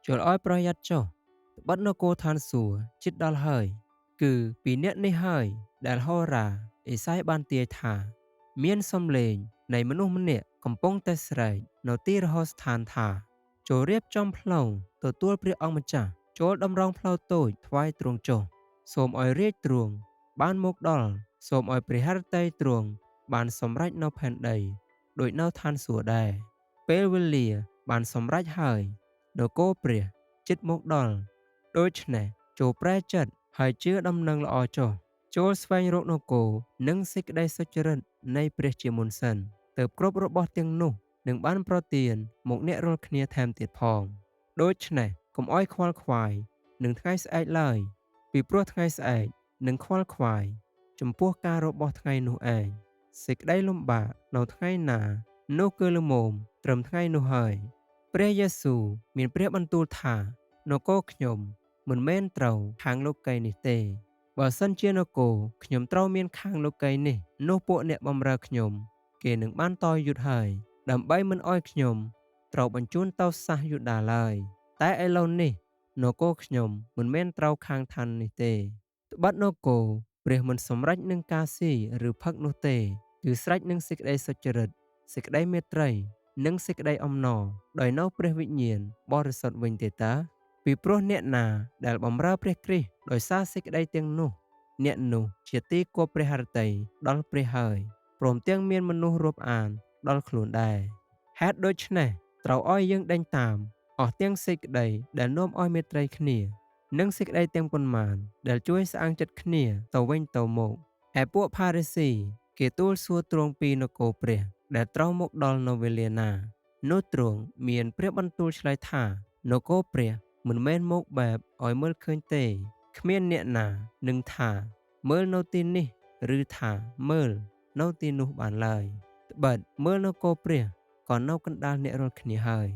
ចូលឲ្យប្រយ័ត្នចុះ ត្បិតនគរឋានសួគ៌ជិតដល់ហើយ គឺពីអ្នកនេះហើយដែលហោរាអេសាយបានទាយថា មានសំឡេងនៃមនុស្សម្នាក់កំពុងតែស្រែកនៅទីរហោស្ថានថា ចូលរៀបចំផ្លូវទទួលព្រះអង្គម្ចាស់ ចូលតម្រង់ផ្លូវតូចថ្វាយទ្រង់ចុះ សូមឲ្យរាជទ្រង់បានមកដល់ សូមឲ្យព្រះហឫទ័យទ្រង់បានសម្រេចនៅផែនដី ដូចនៅឋានសួគ៌ដែរ ពេលវេលាបានសម្រេចហើយ នគរព្រះជិតមកដល់ ដូច្នេះចូលប្រែចិត្តហើយជឿដំណឹងល្អចុះ ចូលស្វែងរកនគរនិងសេចក្តីសុចរិតនៃព្រះជាមុនសិន ទើបគ្រប់របស់ទាំងនោះនឹងបានប្រទានមកអ្នករាល់គ្នាថែមទៀតផង ដូច្នេះកុំឲ្យខ្វល់ខ្វាយនឹងថ្ងៃស្អែកឡើយ ពីព្រោះថ្ងៃស្អែកនឹងខ្វល់ខ្វាយចំពោះការរបស់ថ្ងៃនោះឯង សេចក្តីលំបាកនៅថ្ងៃណានោះគឺល្មមត្រឹមថ្ងៃនោះហើយ ព្រះយេស៊ូវមានព្រះបន្ទូលថា នគរខ្ញុំមិនមែនត្រូវខាងលោកីយ៍នេះទេ បើសិនជានគរខ្ញុំត្រូវមានខាងលោកីយ៍នេះ នោះពួកអ្នកបម្រើខ្ញុំគេនឹងបានតយុទ្ធហើយ ដើម្បីមិនឲ្យខ្ញុំត្រូវបញ្ជូនទៅសាសយូដាឡើយ តែឥឡូវនេះនគរខ្ញុំមិនមែនត្រូវខាងឋាននេះទេ ត្បិតនគរព្រះមិនសម្រេចនឹងការស៊ីឬផឹកនោះទេ គឺស្រេចនឹងសេចក្តីសុចរិត សេចក្តីមេត្រី និងសេចក្តីអំណរដោយនៅព្រះវិញ្ញាណបរិសុទ្ធវិញទេតា ពីព្រោះអ្នកណាដែលបម្រើព្រះគ្រីស្ទដោយសារសេចក្តីទាំងនោះ អ្នកនោះជាទីគប់ព្រះហឫទ័យដល់ព្រះហើយ ព្រមទាំងមានមនុស្សរាប់អានដល់ខ្លួនដែរ ហេតុដូច្នេះត្រូវឲ្យយើងដេញតាមអស់ទាំងសេចក្តីដែលនាំឲ្យមេត្រីគ្នា និងសេចក្តីទាំងប៉ុន្មានដែលជួយស្អាងចិត្តគ្នាទៅវិញទៅមក ឯពួកផារិស៊ីគេទូលសួរទ្រង់ពីនគរព្រះដែលត្រូវមកដល់នៅវេលាណា នោះទ្រង់មានព្រះបន្ទូលឆ្លើយថា នគរព្រះមិនមែនមកបែបឲ្យមើលឃើញទេ គ្មានអ្នកណានឹងថាមើលនៅទីនេះឬថាមើលនៅទីនោះបានឡើយ ត្បិតមើលនគរព្រះក៏នៅកណ្ដាលអ្នករាល់គ្នាហើយ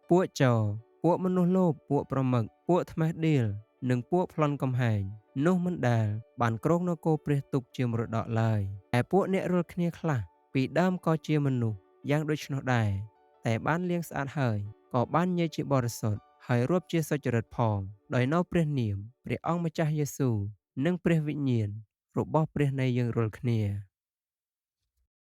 ពួកចោរ ពួកមនុស្សលោភ ពួកប្រមឹក ពួកត្មេះដៀល និងពួកប្លន់កំហែង នោះមិនដែលបានគ្រងនគរព្រះទុកជាមរតកឡើយ ឯពួកអ្នករាល់គ្នាខ្លះពីដើមក៏ជាមនុស្សយ៉ាងដូច្នោះដែរ តែបានលាងស្អាតហើយ ក៏បានញែកជាបរិសុទ្ធ ហើយរាប់ជាសុចរិតផង ដោយនៅព្រះនាមព្រះអង្គម្ចាស់យេស៊ូវ និងព្រះវិញ្ញាណរបស់ព្រះនៃយើងរាល់គ្នា។